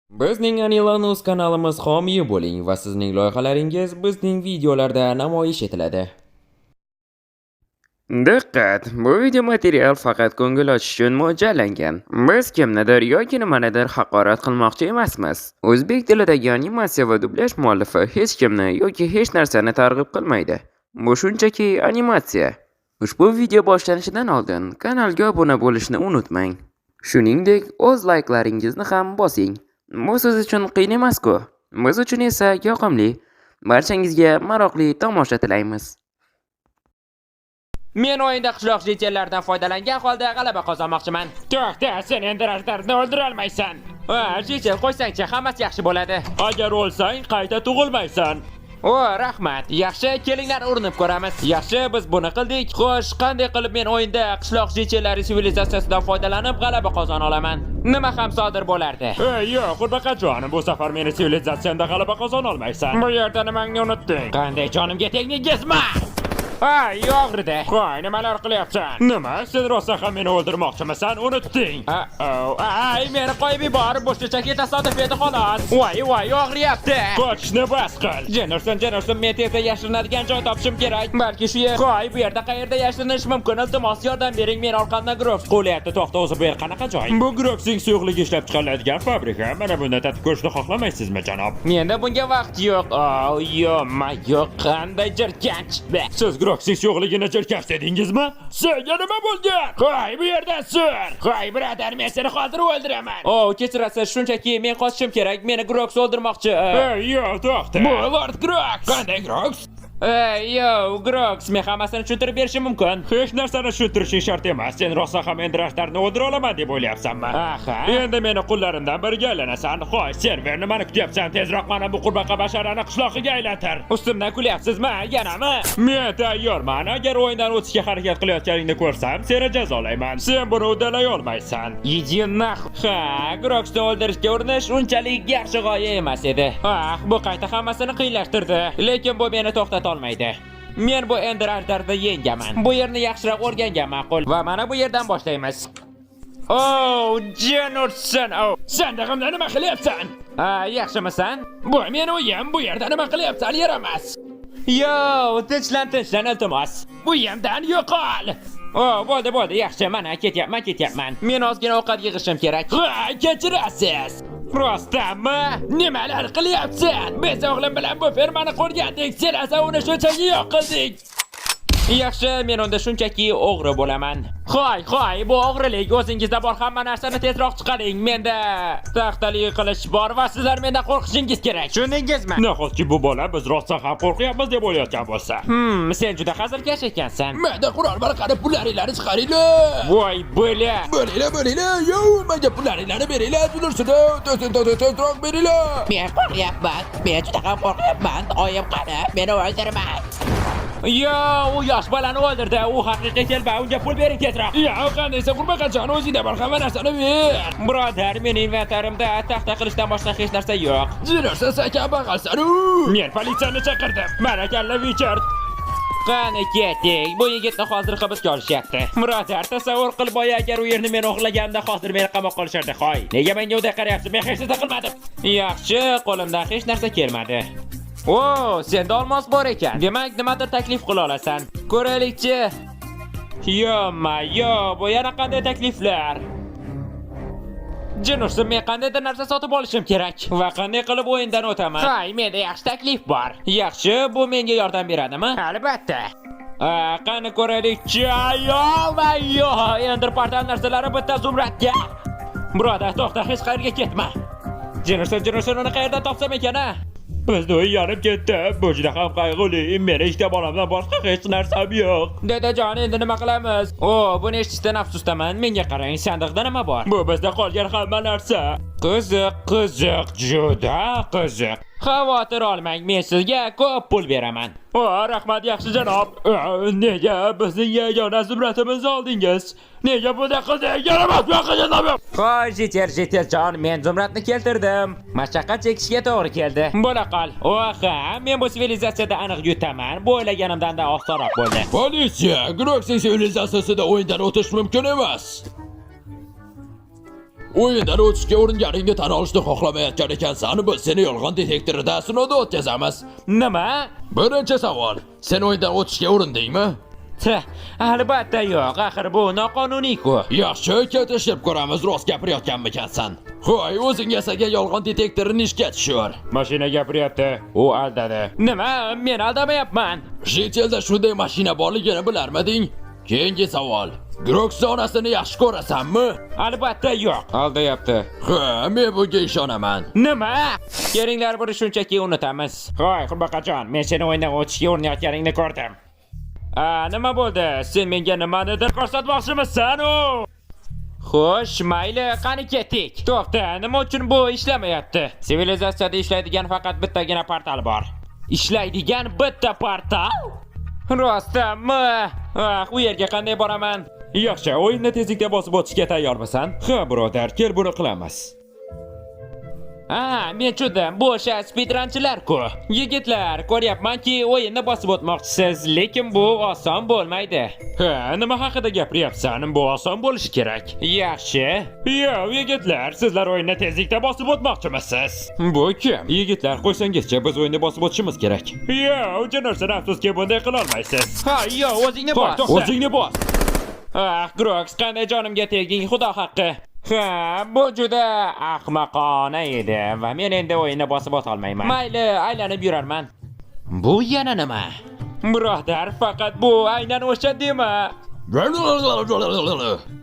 Bizning Anilanus kanalimiz homiyi bo'ling va sizning loyihalaringiz bizning videolarda namoyish etiladi. Diqqat! Bu video material faqat ko'ngil ochish uchun mo'ljallangan. Biz kimnidir yoki nimanidir haqorat qilmoqchi emasmiz. O'zbek tilidagi animatsiya va dublyaj muallifi hech kimni yoki hech narsani targ'ib qilmaydi. Bu shunchaki animatsiya. Ushbu video boshlanishidan oldin kanalga obuna bo'lishni unutmang. Shuningdek, o'z layklaringizni ham bosing. Bu siz uchun qiyin emas-ku. Biz uchun esa yoqimli. Barchangizga maroqli tomosha tilaymiz. Men o'yinda qishloq житель laridan foydalangan holda g'alaba qozonmoqchiman. To'xta, sen Ender ajdarni o'ldira olmaysan. Ha, житель, qo'ysangchi, hammasi yaxshi bo'ladi. Agar o'lsang, qayta tug'ilmaysan. O, rahmat. Yaxshi, kelinglar, urinib ko'ramiz. Yaxshi, biz buni qildik. Xo'sh, qanday qilib men o'yinda qishloq житель lari sivilizatsiyasidan foydalanib g'alaba qozona olaman? Nima ham sodir bo'lardi? Ey, yo'q, qurbaqajon, bu safar meni sivilizatsiyamda g'alaba qozona olmaysan. Bu yerda nimangni unutding? Qanday jonimga tegdingizmi? Ay, og'ridi. Qo'y, nimalar qilyapsan? Nima? Sen rosa ham meni o'ldirmoqchimisan? Unutding. Uh-oh. Ay, meni qo'yib yubor. Bu shunchaki tasodif edi xolos. Voy, voy, og'riyapti. Qochishni bas qil. Jennerson, Jennerson, men tezda yashirinadigan joy topishim kerak. Balki shu yer. Qo'y, bu yerda qayerda yashirinish mumkin? Iltimos, yordam bering. Men orqamdan Grox qo'lyapti. To'xta, o'zi bu yer qanaqa joy? Bu Groxing suyuqligi ishlab chiqariladigan fabrika. Mana bundan tatib ko'rishni xohlamaysizmi, janob? Menda bunga vaqt yo'q. Oh, yo'q, yo'q, qanday jirkanch. Be. Siz Groxing suyuqligini jirkanch dedingizmi? Senga nima bo'lgan? Qo'y, bu yerdan sur. Qo'y, birodar, men seni hozir o'ldiraman. Oh, kechirasiz, shunchaki men qochishim kerak. Meni Grox o'ldirmoqchi. Ey, yo'q, to'xta. Bu Lord Grox. Qanday Grox? Ey, yo, Grox, men hammasini tushuntirib berishim mumkin. Hech narsani tushuntirishing shart emas. Sen rosa ham Ender ajdarni o'ldira olaman deb o'ylayapsanmi? Aha. Endi meni qullarimdan biriga aylanasan. Hoy, server, nimani kutyapsan? Tezroq mana bu qurbaqa basharani qishlog'iga aylantir. Ustimdan kulyapsizmi? Yanami? Men tayyorman. Agar o'yindan o'tishga harakat qilayotganingni ko'rsam, seni jazolayman. Sen buni uddalay olmaysan. Иди нахуй. Ha, Groxni o'ldirishga urinish unchalik yaxshi g'oya emas edi. Ah, bu qayta hammasini qiyinlashtirdi. Lekin bu meni to'xtata olmaydi. Men bu Ender ajdarni yengaman. Bu yerni yaxshiroq o'rgangan ma'qul. Va mana bu yerdan boshlaymiz. Oh, Jennerson. Oh. Sandig'imda nima qilyapsan? Ha, yaxshimisan? Bu meni uyim. Bu yerda nima qilyapsan? Yaramas. Yo, tinchlan, tinchlan, iltimos. Uyimdan yo'qol. Oh, bo'ldi, bo'ldi, yaxshi. Mana ketyapman, ketyapman. Men ozgina ovqat yig'ishim kerak. Ha, kechirasiz. Rostdanmi? Nimalar qilyapsan? Biz o'g'lim bilan bu fermani qurgandik. Sen esa uni shunchaki yo'q qilding. Yaxshi, men unda shunchaki o'g'ri bo'laman. Hoy, hoy, bu o'g'rilik. O'zingizda bor hamma narsani tezroq chiqaring. Menda taxtali qilich bor va sizlar mendan qo'rqishingiz kerak. Tushundingizmi? Nahotki bu bola biz rosa ham qo'rqyapmiz deb o'ylayotgan bo'lsa? Sen juda hazilkash ekansan. Menda qurol bor, qani pullaringlarni chiqaringlar. Voy, бля. Bo'linglar, bo'linglar. Yo, menga pullaringlarni beringlar. Tushunsin, tez, tez, tezroq beringlar. Men qo'rqyapman. Men juda ham qo'rqyapman. Oyim qani? Meni o'ldirma. Yo, u yosh bolani o'ldirdi. U haqiqiy telba. Unga pul bering tezroq. Ya, qandaysa qurbaqajon, o'zingda bor hamma narsani ber. Birodar, meni inventarimda taxta qilichdan boshqa hech narsa yo'q. Jinarsa, sen kambag'alsan-u. Men politsiyani chaqirdim. Barakalla, Richard. Qani ketdik. Bu yigitni hozir hibsga olishyapti. Birodar, tasavvur qil, boya agar u yerni men o'g'irlaganimda hozir meni qamoqqa olishardi. Hoy, nega menga unday qarayapsiz? Men hech narsa qilmadim. Yaxshi, qo'limdan hech narsa kelmadi. O, senda olmos bor ekan. Demak, nimadir taklif qila olasan. Ko'raylikchi. Yo-ma, yo, bu yana qanday takliflar? Jin ursin, men qandaydir narsa sotib olishim kerak va qanday qilib o'yindan o'taman? Hay, menda yaxshi taklif bor. Yaxshi, bu menga yordam beradimi? Albatta. A, qani ko'raylikchi. Yo, va yo, Ender portal narsalari bitta zumradga. Birodar, to'xta, hech qayerga ketma. Jin ursin, jin ursin, uni qayerdan topsam ekan, a? Bizni uy yonib ketdi. Bu juda ham qayg'uli. Meni ikkita bolamdan boshqa hech narsam yo'q. Dadajon, endi nima qilamiz? O, buni eshitishdan afsusdaman. Menga qarang, sandiqda nima bor? Bu bizda qolgan hamma narsa. Qiziq, qiziq, juda qiziq. Xavotir olmang, men sizga ko'p pul beraman. O, rahmat, yaxshi janob. Nega bizning yagona zumratimizni oldingiz? Nega bunday qildingiz? Yaramas, bu yoqqa. Hoy, житель, житель jon, men zumratni keltirdim. Mashaqqat chekishga to'g'ri keldi. Bo'la qol. Oha, men bu sivilizatsiyada aniq yutaman. Bu o'ylaganimdan-da osonroq bo'ldi. Politsiya, Groxing sivilizatsiyasida o'yindan o'tish mumkin emas. O'yindan o'tishga uringaningni tan olishni xohlamayotgan ekansan. Biz seni yolg'on detektorida sinovdan o'tkazamiz. Nima? Birinchi savol. Sen o'yindan o'tishga urindingmi? Tih, albatta yo'q. Axir bu noqonuniy-ku. Yaxshi, ketishib ko'ramiz, rost gapirayotganmikansan. Hoy, o'zing yasagan yolg'on detektorini ishga tushir. Mashina gapiryapti. U aldadi. Nima? Men aldamayapman. Jitelda shunday mashina borligini bilarmiding? Keyingi savol. Grox onasini yaxshi ko'rasanmi? Albatta yo'q. Aldayapti. Ha, men bunga ishonaman. Nima? Kelinglar, buni shunchaki unutamiz. Hoy, qurbaqajon, men seni o'yindan o'tishga urinayotganingni ko'rdim. A, nima bo'ldi? Sen menga nimanidir ko'rsatmoqchimisan u? Xo'sh, mayli, qani kettik. To'xta, nima uchun bu ishlamayapti? Sivilizatsiyada ishlaydigan faqat bittagina portal bor. Ishlaydigan bitta portal? Rostdanmi? Ah, u yerga qanday boraman? Yaxshi, o'yinni tezlikda bosib o'tishga tayyormisan? Ha, birodar, kel buni qilamiz. Ha, men tushundim. Bu o'sha speedrunchilar-ku. Yigitlar, ko'ryapmanki, o'yinni bosib o'tmoqchisiz, lekin bu oson bo'lmaydi. Ha, nima haqida gapiryapsan? Bu oson bo'lishi kerak. Yaxshi. Yo, yigitlar, sizlar o'yinni tezlikda bosib o'tmoqchimisiz? Bu kim? Yigitlar, qo'ysangizchi, biz o'yinni bosib o'tishimiz kerak. Yo, jinorsan, afsuski bunday qila olmaysiz. Ha, yo, o'zingni bos. O'zingni bos. Ah, Grox, qanday jonimga tegding, xudo haqqi. Ha, bu juda ahmoqona edi va men endi o'yinni bosib o'ta olmayman. Mayli, aylanib yurarman. Bu yana nima? Birodar, faqat bu aynan o'sha dema.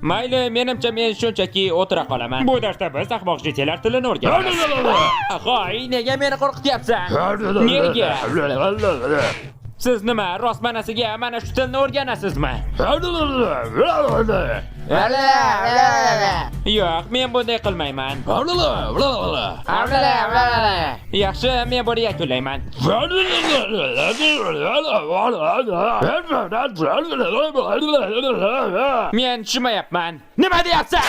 Mayli, menimcha men shunchaki o'tira qolaman. Bu darsda biz ahmoq jitelar tilini o'rganamiz. Hoy, nega meni qo'rqityapsan? Nega? Siz nima, rost ma'nosiga mana shu tilni o'rganasizmi? Yo'q, men bunday qilmayman. Yaxshi, men buni yakunlayman. Men tushunmayapman. Nima deyapsan?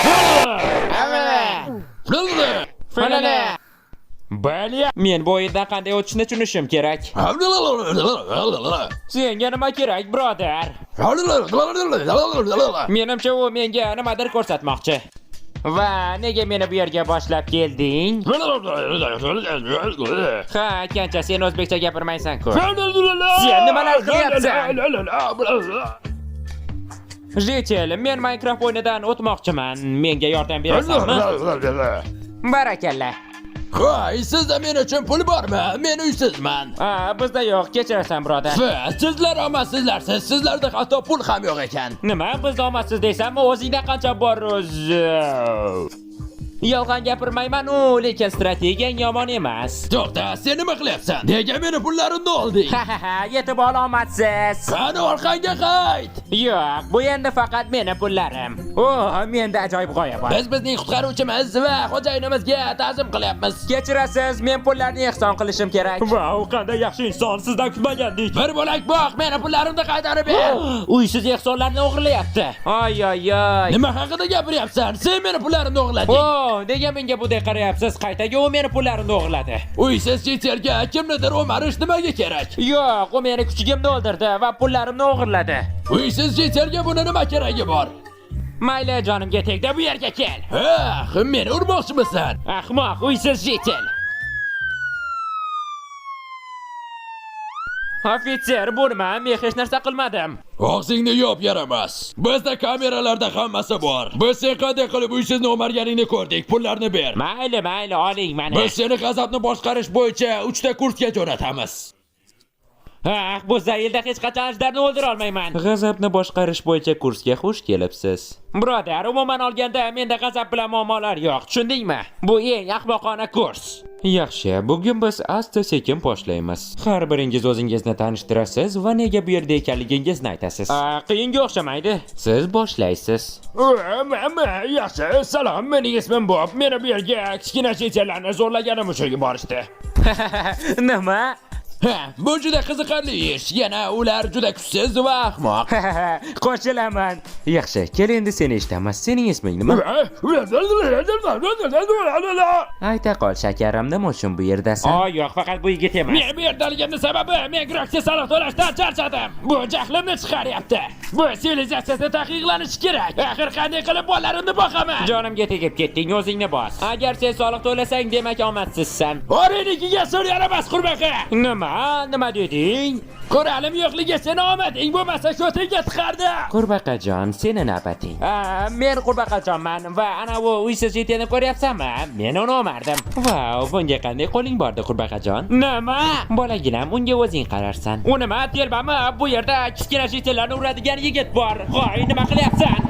Balya, men bu o'yindan qanday o'tishni tushunishim kerak. Senga nima kerak, birodar? Menimcha u menga nimadir ko'rsatmoqchi. Va nega meni bu yerga boshlab kelding? Ha, kancha sen o'zbekcha gapirmaysan-ku. Sen nimalar qilyapsan? Житель, men Minecraft o'yinidan o'tmoqchiman. Menga yordam berasanmi? Barakalla. Hoy, sizda men uchun pul bormi? Men uysizman. Ha, bizda yo'q, kechirasan, birodar. Va sizlar omadsizlarsiz. Sizlarda hatto pul ham yo'q ekan. Nima, bizda omadsiz deysanmi? O'zingda qancha bor o'zi? Yolg'on gapirmayman u, lekin strategiyang yomon emas. To'xta, sen nima qilyapsan? Nega meni pullarimni olding? Ha ha ha, yetib ol omadsiz. Qani orqangga qayt. Yo'q, bu endi faqat meni pullarim. Oh, menda ajoyib g'oya bor. Biz bizning qutqaruvchimiz va xo'jayinimizga ta'zim qilyapmiz. Kechirasiz, men pullarni ehson qilishim kerak. Vau, qanday yaxshi inson, sizdan kutmagandik. Bir bo'lak boq, meni pullarimni qaytarib ber. Uysiz ehsonlarni o'g'irlayapti. Oy oy oy. Nima haqida gapiryapsan? Sen meni pullarimni o'g'irlading. O, nega menga bunday qarayapsiz? Qaytaga u meni pullarimni o'g'irladi. Uysiz chet kimnidir o'marish nimaga kerak? Yo'q, u meni kuchugimni o'ldirdi va pullarimni o'g'irladi. Uysiz chetga buni nima keragi bor? Mayli, jonimga tegdi, bu yerga kel. Ha, meni urmoqchimisan? Ahmoq, uysiz житель. Ofitser, bu nima? Men hech narsa qilmadim. Og'zingni yop, yaramas. Bizda kameralarda hammasi bor. Biz sen qanday qilib uysizni o'marganingni ko'rdik. Pullarni ber. Mayli, mayli, oling mana. Biz seni g'azabni boshqarish bo'yicha 3 ta kursga jo'natamiz. Ah, bu zaylda hech qachon ajdarni o'ldira olmayman. G'azabni boshqarish bo'yicha kursga xush kelibsiz. Birodar, umuman olganda menda g'azab bilan muammolar yo'q, tushundingmi? Bu eng ahmoqona kurs. Yaxshi, bugun biz asta-sekin boshlaymiz. Har biringiz o'zingizni tanishtirasiz va nega bu yerda ekanligingizni aytasiz. Qiyinga o'xshamaydi. Siz boshlaysiz. Yaxshi, salom, mening ismim Bob. Meni bu yerga kichkina chetlarni zo'rlaganim uchun yuborishdi. Nima? Ha, bu juda qiziqarli ish. Yana ular juda kuchsiz va ahmoq. Qo'shilaman. Yaxshi, kel endi seni eshitamiz. Sening isming nima? Ayta qol, shakarim, nima uchun bu yerdasan? O, yo'q, faqat bu yigit emas. Men bu yerdaligimni sababi men Groxga soliq to'lashdan charchadim. Bu jahlimni chiqaryapti. Bu sivilizatsiyasi taqiqlanishi kerak. Axir qanday qilib bolalarimni boqaman? Jonimga tegib ketding, o'zingni bos. Agar sen soliq to'lasang, demak omadsizsan. Orinikiga sur yaramas, qurbaqa. Nima? Nima deding? Quralim yo'qligi seni omading bo'lmasa ko'tingga tiqardi. Qurbaqajon, seni navbating. A, men Qurbaqajonman va ana u uysiz yeteni ko'ryapsanmi? Men uni o'mardim. Vau, bunga qanday qo'ling bordi, Qurbaqajon? Nima? Bolaginam, unga o'zing qararsan. U nima, telbami? Bu yerda kichkina jitellarni uradigan yigit bor. Voy, nima qilyapsan?